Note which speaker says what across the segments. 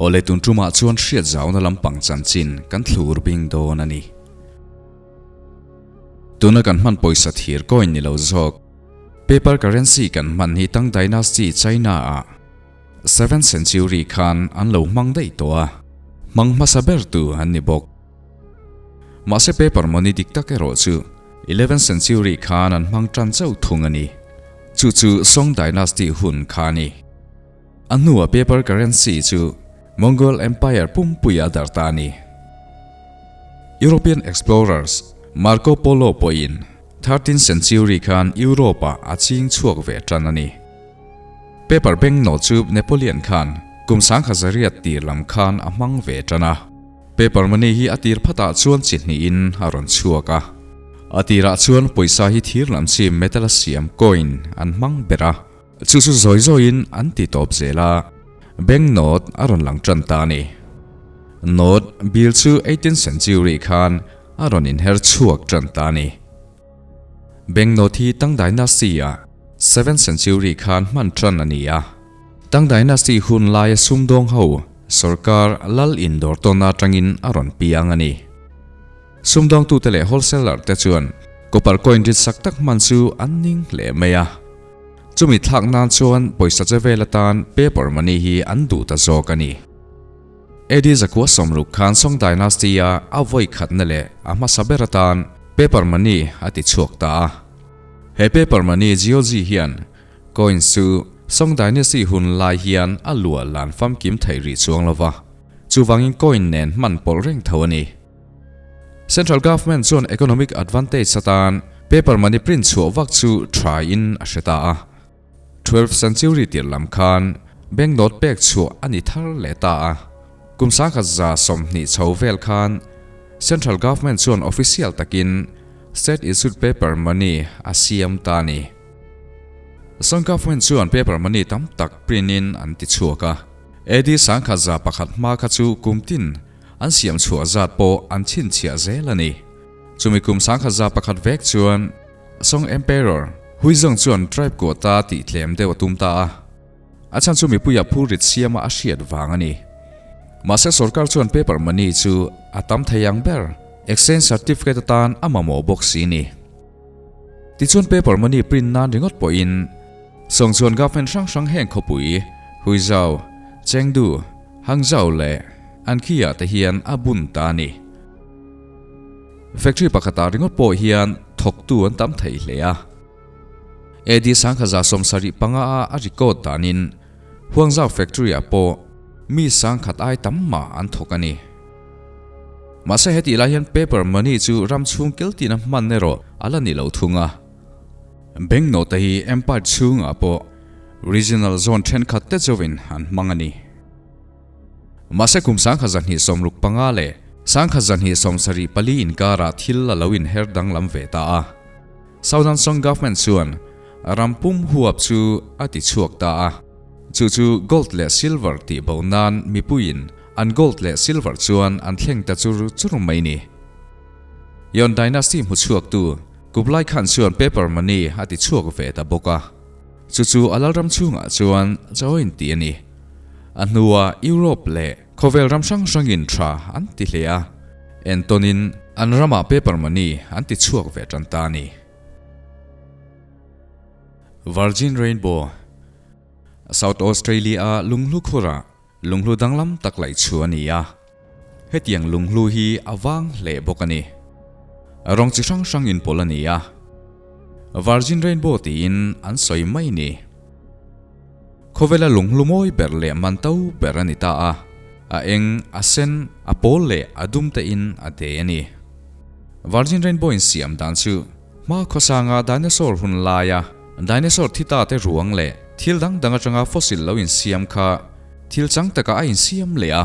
Speaker 1: Awle tun tumah chuan hriat zauna lampang chanchin kan thlur bing dawn a ni. Tuna kan hman pawisa thir coin ni lo zawk, paper currency kan hman hi Tang Dynasty China ah seventh century khan an lo hmang daih tawh a, hmang hmasa ber tu an ni bawk. Mahse paper money dik tak erawh chu eleventh century khan an hmang tan chauh thung a ni. Chu chu Song Dynasty hun kha a ni. A hnua paper currency chu Mongol Empire pumpuia a dar ta a ni. European explorers Marco Polo pawhin thirteenth century khan Europe-ah a ching chhuak ve tan a ni. Paper banknote chu Napoleon khan kum 1008 tir lam khan a hmang ve tan a. Paper money hi a tir phatah chuan chi hnihin a rawn chhuak a. A tirah chuan pawisa hi thir lam chi metal a siam coin an hmang ber a. Chu chu zawi zawiin an ti tawp zel a, bank note a rawn lang tan ta a ni. Note bill chu eighteenth century khan a rawn inher chhuak tan ta a ni. Bank note hi Tang Dynasty-ah seventh century khan hman tan a ni a. Tang Dynasty hun laia sumdawng ho sorkar lal indawr tawn atangin a rawn piang a ni. Sumdawngtute leh wholesaler te chuan copper coin rit sak tak hman chu an ning hle mai a. Chumi thlak nan chuan pawisa che vel atan paper money hi an duh ta zawk a ni. AD 960 khan Song Dynasty-a a vawi khatna leh a hmasa ber atan paper money a ti chhuak ta a. He paper money Jiaozi hian coins chu Song Dynasty hun lai hian a luah lan famkim theih rih chuang lo va, chuvangin coin nen hman pawlh reng tho a ni. Central Government chuan economic advantage atan paper money print chhuah vak chu tha in a hre ta a. Twelfth century tir lam khan bank note pek chhuah a ni thar leh ta a. Kum 1120 chho vel khan Central Government chuan official takin state issued paper money a siam ta a ni. Song Government chuan paper money tam tak print in an ti chhuak a. AD 1101 hma kha chu kum tin An siam chhuah zat pawh an chhinchhiah zel a ni. Chumi kum 1101 vek chuan Song Emperor Huizong chuan tribe quota tih tlem deuh a tum ta a. A chhan chu mipuia phurrit siama a hriat vang a ni. Mahse sorkar chuan paper money chu a tam thei ang ber exchange certificate atan a mamawh bawk si ni. Tichuan paper money print nan ringawt pawhin Song chuan government hrang hrang heng khawpui Huizhou, Chengdu, Hangzhou leh Anqi-ah te hian a bun ta a ni. Factory pakhatah ringawt pawh hian thawktu an tam thei hle a. AD 1175 a a record danin Huangzhou factory-ah pawh mi 10,000 ai tam mah an thawk a ni. Mahse hetih lai hian paper money chu ram chhung kel tina hman erawh a la ni lo thung a. Bank note hi empire chhungah pawh regional zone thenkhat te chauhin an hmang a ni. Mahse kum 1265 leh 1274 inkarah thil a lo inher danglam ve ta a. Southern Song Government chuan ram pum huap chu a ti chhuak ta a. Chu chu gold leh silver tih bo nan mipuiin an gold leh silver chuan an thleng ta chur chur mai ni. Yuan Dynasty hmu chhuaktu Kublai Khan chuan paper money a ti chhuak ve ta bawk a. Chu chu a lalram chhungah chuan chawiin tih a ni. A hnuah Europe leh khawvel ram hrang hrangin tha an ti hle a, entawnin an ramah paper money an ti chhuak ve tan ta a ni. Virgin Rainbow, South Australia-a lunghlu khurah lunghlu danglam tak laih chu a ni a. Hetiang lunghlu hi a vang hle bawk a ni. Rawng chi hrang hrang inpawlh a ni a, Virgin Rainbow tiin an sawi mai ni. Khawvela lunghlu mawi ber leh man to ber a ni ta a, a eng, a sen, a pawl leh a dum te in a de a ni. Virgin Rainbow in siam dan chu hma khawsanga dinosaur hun laia dinosaur thi ta te ruang leh thil dang dang atanga fossil lo insiam kha thil chang takah a insiam leh a,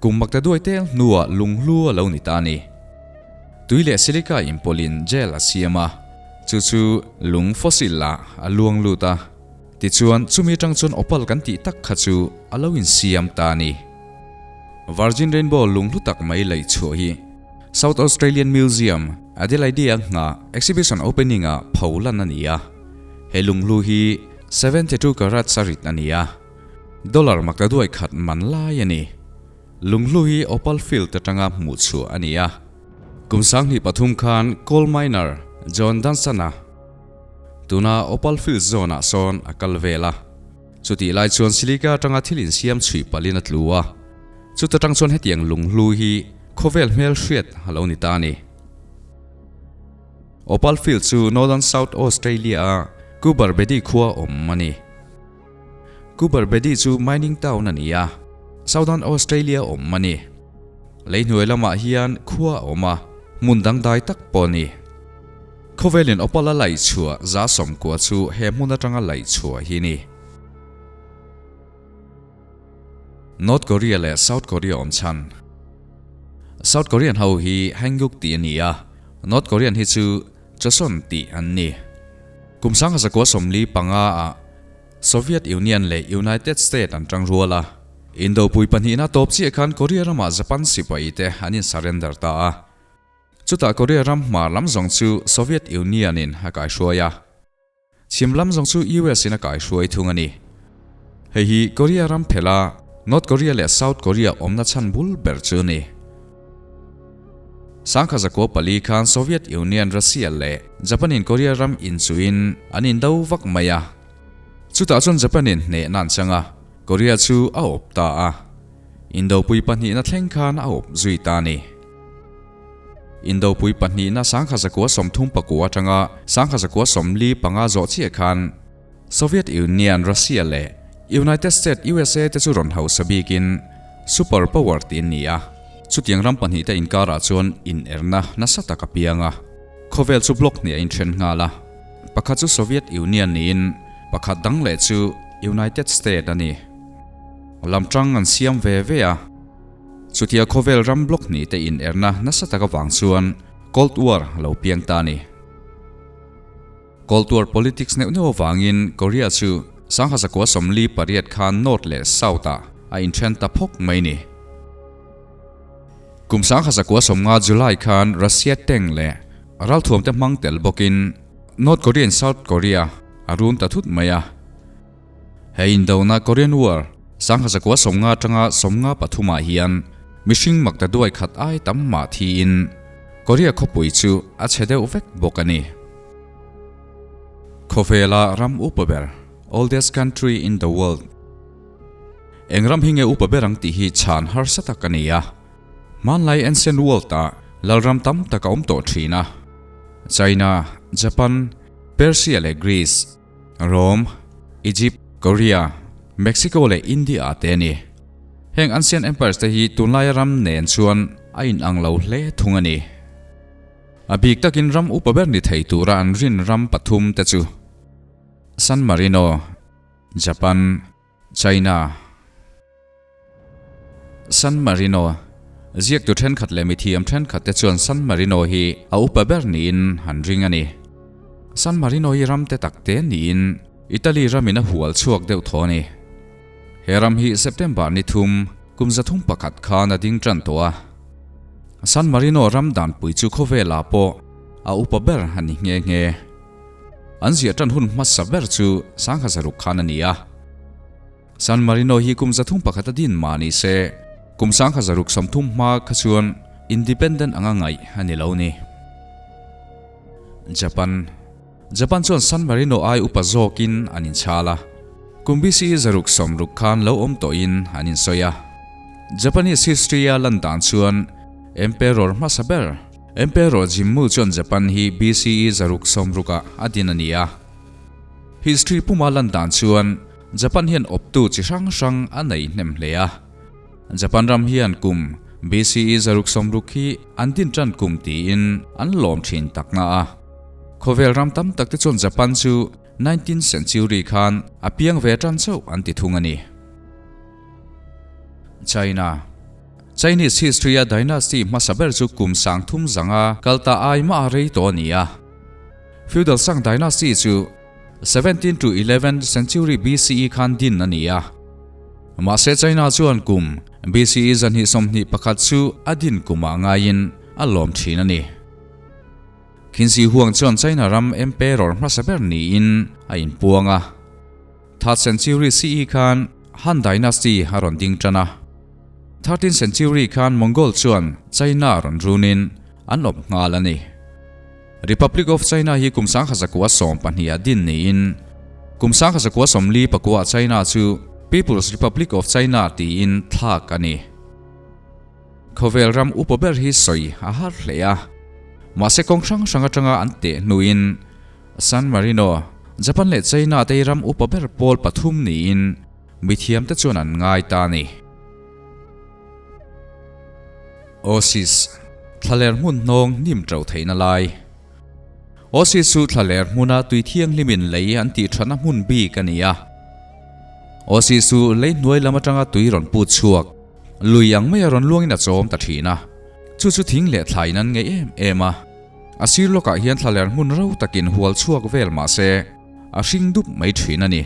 Speaker 1: kum makta duai tel hnuah lunghlu a lo ni ta a ni. Tui leh silica inpawlhin gel a siam a, chu chu lung fossil ah a luang lut a. Tichuan, chumi atang chuan opal kan tih tak kha chu a lo insiam ta a ni. Virgin Rainbow lunghlu tak mai laih chhuah hi South Australian Museum, Adelaide-a nghah exhibition opening-ah pho lan a ni a. He lunghlu hi 72 carats a rit a ni a, dollar maktaduai khat man lai a ni. Lunghlu hi Opal Field atanga hmuh chhuah a ni a. Kum 2003 khan coal miner John Dunstan-a tuna Opal Field zone-ah sawn a kal vel a. Chutih lai chuan silica atanga thil insiam chhuih palhin a tlu a. Chuta tang chuan hetiang lunghlu hi khawvel hmel hriat a lo ni ta a ni. Opal Field chu Northern South Australia-a Coober Pedy khua awm a ni. Coober Pedy chu mining town a ni a, Southern Australia awm a ni. Lei hnuai lamah hian khua a awm a, hmun dangdai tak pawh a ni. Khawvelin Opal a laih chhuah 190 chu he hmun atanga laih chhuah hi a ni. North Korea leh South Korea awm chhan. South Korean ho hi Hanguk tih a ni a, North Korean hi chu Joseon tih an ni. Kum 1945 ah Soviet Union leh United State an tang rual a, Indopui pahnihna tawp chiah khan Korea ramah Japan sipai te an in surrender ta a. Chutah Korea ram hmar lam zawng chu Soviet Union in a kaihruai a. Chhim lam zawng chu US in a kaihruai thung a ni. Hei hi Korea ram phela North Korea leh South Korea awmna chhan bul ber chu a ni. 1904 khan Soviet Union, Russia leh Japan in Korea ram inchuhin an indo vak mai a. Chutah chuan Japan in hnehna an chang a, Korea chu a awp ta a. Indopui pahnihna thleng khan a awp zui ta a ni. Indopui pahnihna 1939 atanga 1945 zawh chiah khan Soviet Union, Russia leh United States, usa, te chu rawn hausa bikin super power tih an ni a. Chutiang ram pahnihte inkarah chuan inerna nasa tak a piang a, khawvel chu block hnih a inthen nghal a. Pakhat chu Soviet Union niin pakhat dang leh chu United States a ni. Lamtang an siam ve ve a. Chutia khawvel ram block hnih te inerna nasa tak avang chuan Cold War a lo piang ta a ni. Cold War politics neuh neuh avangin Korea chu 1948 khan North leh South ah a inthen ta phawk mai ni. Kum 1950 July khan Russia tank leh ralthuam te hmang tel bawkin North Korea in South Korea a run ta thut mai a. He indona Korean War 1950 atanga 93 ah hian mihring mak ta duai khat ai tam mah thiin Korea khawpui chu a chhe deuh vek bawk a ni. Khawvela ram upa ber, oldest country in the world, Eng ram hi nge upa ber ang tih hi chhan harsa tak a ni a. Hmanlai ancient world ah lalram tam tak a awm tawh thin a. China, Japan, Persia leh Greece. Rome, Egypt, Korea, Mexico leh India ah te a ni. Heng ancient empires te hi tunlaia ram nen chuan a inang lo hle thung a ni. A bik takin ram upa ber ni thei tura an rin ram pathum te chu San Marino, Japan, China, San Marino, Ziaktu thenkhat leh mithiam thenkhat te chuan San Marino hi a upa ber niin an ring a ni. San Marino hi ram te tak te niin Italy ramin a hual chhuak deuh thaw a ni. He ram hi September ni thum, kum 301 khan a ding tan tawh a. San Marino ram danpui chu khawvelah pawh a upa ber a ni nghe nghe. An ziah tan hun hmasa ber chu 1600 khan a ni a. San Marino hi kum 301 a din mah ni se, kum 1630 hma kha chuan independent anga ngaih a ni lo ni. Japan Japan chuan San Marino ai upa zawkin an inchhal a, kum BCE 660 khan lo awm tawhin an insawi a. Japanese history-a lan dan chuan Emperor hmasa ber, Emperor Jimmu chuan Japan hi BCE 660 ah a din a ni a. History puma lan dan chuan Japan hian awptu chi hrang hrang a nei hnem hle a. Japan ram hian kum BCE 660 hi an din tan kum tiin an lawm thin tak na a. Khawvel ram tam tak te chuan Japan chu 19th century khan a piang ve tan chauh an ti thung a ni. China Chinese history a dynasty hmasa ber chu kum 3500 kal ta ai mah a rei tawh a ni a. Feudal Sung dynasty chu 17 to 11th century BCE khan din a ni a. Mahse China chuan kum BCE 221 chu a din kumah ngaiin a lawm thin a ni. Qin Shi Huang chuan China ram emperor hmasa ber niin a inpuang a. Third century CE khan Han dynasty a rawn ding tan a. Thirteenth century khan Mongol chuan China rawn runin an awp nghal a ni. Republic of China hi kum 1912 ah din niin kum 1949 ah China chu People's Republic of China tiin thlak a ni. Khawvel ram upa ber hi sawi a har hle a, mahse kawng hrang hrang atanga an teh hnuin San Marino, Japan leh China te hi ram upa ber pawl pathum niin mithiamte chuan an ngai ta a ni. Oasis, Thlaler hmun hnawng hnim to theihna lai. Oasis chu thlaler hmuna tui thianghlimin lei an tih thatna hmun bik a ni a. Oasis chu lei hnuai lam atanga tui rawn put chhuak, lui ang maia rawn luangin a chawm ta thin a. Chu chu thing leh thlaiin an ngeih em em a. A sir lawkah hian thlaler hmun ro takin hual chhuak vel mah se, a hring dup mai thin a ni.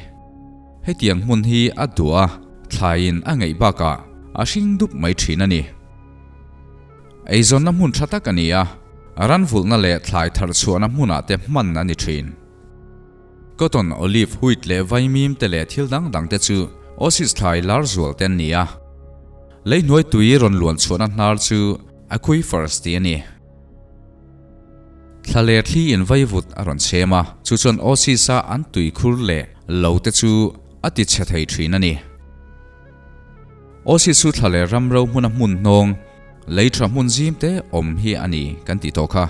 Speaker 1: Hetiang hmun hi a duh a, thlaiin a ngeih bakah a hring dup mai thin a ni. Eizawnna hmun tha tak a ni a, ranvulhna leh thlai thar chhuahna hmunah te hman a ni thin. Cotton, olive, wheat leh vaimim te leh thil dang dang te chu Oasis thlai lar zual te an ni a. Lei hnuai tui rawn luan chhuahna hnar chu aquifers tih a ni. Thla leh thli in vaivut a rawn chhem a, chu chuan Oasis-a an tui khur leh lo te chu a ti chhe thei thin a ni. Oasis chu thla leh ram ro hmuna hmun hnawng, lei tha hmun zim te awm hi a ni kan tih tawh kha.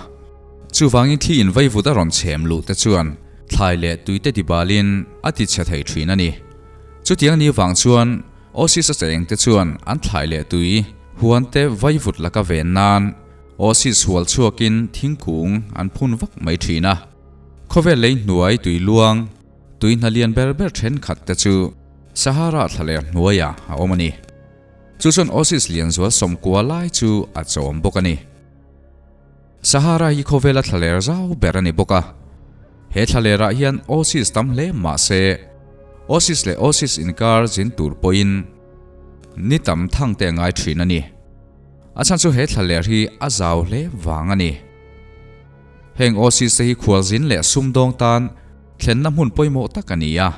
Speaker 1: Chuvangin thli in vaivut a rawn chhem luh te chuan thlai leh tui te tibalin a ti chhe thei thin a ni. Chutiang ni vang chuan Oasis-a cheng te chuan an thlai leh tui huan te vaivut laka ven nan Oasis hual chhuakin thingkung an phun vak mai thin a. Khawvel lei hnuai tui luang, tui hna lian ber ber thenkhat te chu Sahara thlaler hnuaiah a awm a ni. Chu chuan Oasis lian zual sawmkua lai chu a chawm bawk a ni. Sahara hi khawvela thlaler zau ber a ni bawk a. He thlalerah hian Oasis tam hle mah se, Oasis leh Oasis inkar zin tur pawhin ni tam thang te a ngai thin a ni. A chhan chu he thlaler hi a zau hle vang a ni. Heng Oasis te hi khualzin leh sumdawng tan thlenna hmun pawimawh tak a ni a.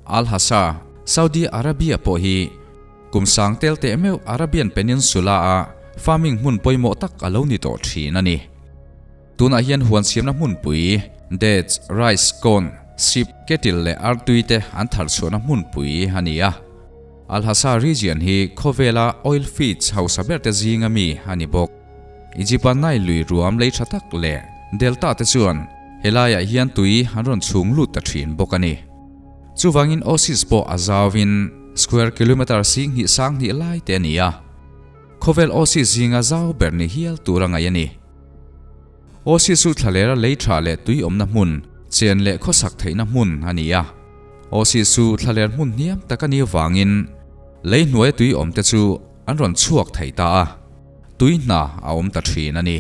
Speaker 1: Al Hasa, Saudi Arabia pawh hi kum sang tel teh meuh Arabian Peninsula-a farming hmun pawimawh tak a lo ni tawh thin a ni. Tunah hian huan siamna hmunpui, dates, rice, corn, sheep, cattle leh artui te an thar chhuahna hmunpui a ni a. Al Hasa region hi khawvela oil fields hausa berte zinga mi a ni bawk. Egypt-a Nile lui ruam lei tha tak leh delta te chuan helaiah hian tui an rawn chhung lut ta thin bawk a ni. Chuvangin Oasis pawh a zauvin square kilometre singhnih sanghnih lai te a ni a, khawvel Oasis zinga zau ber ni hial tur a ngaih a ni. Oasis chu thlalera lei tha leh tui awmna hmun, chen leh khawsak theihna hmun a ni a. Oasis chu thlaler hmun hniam tak a nih avangin lei hnuaia tui awmte chu an rawn chhuak thei ta a, tui hna a awm ta thin a ni.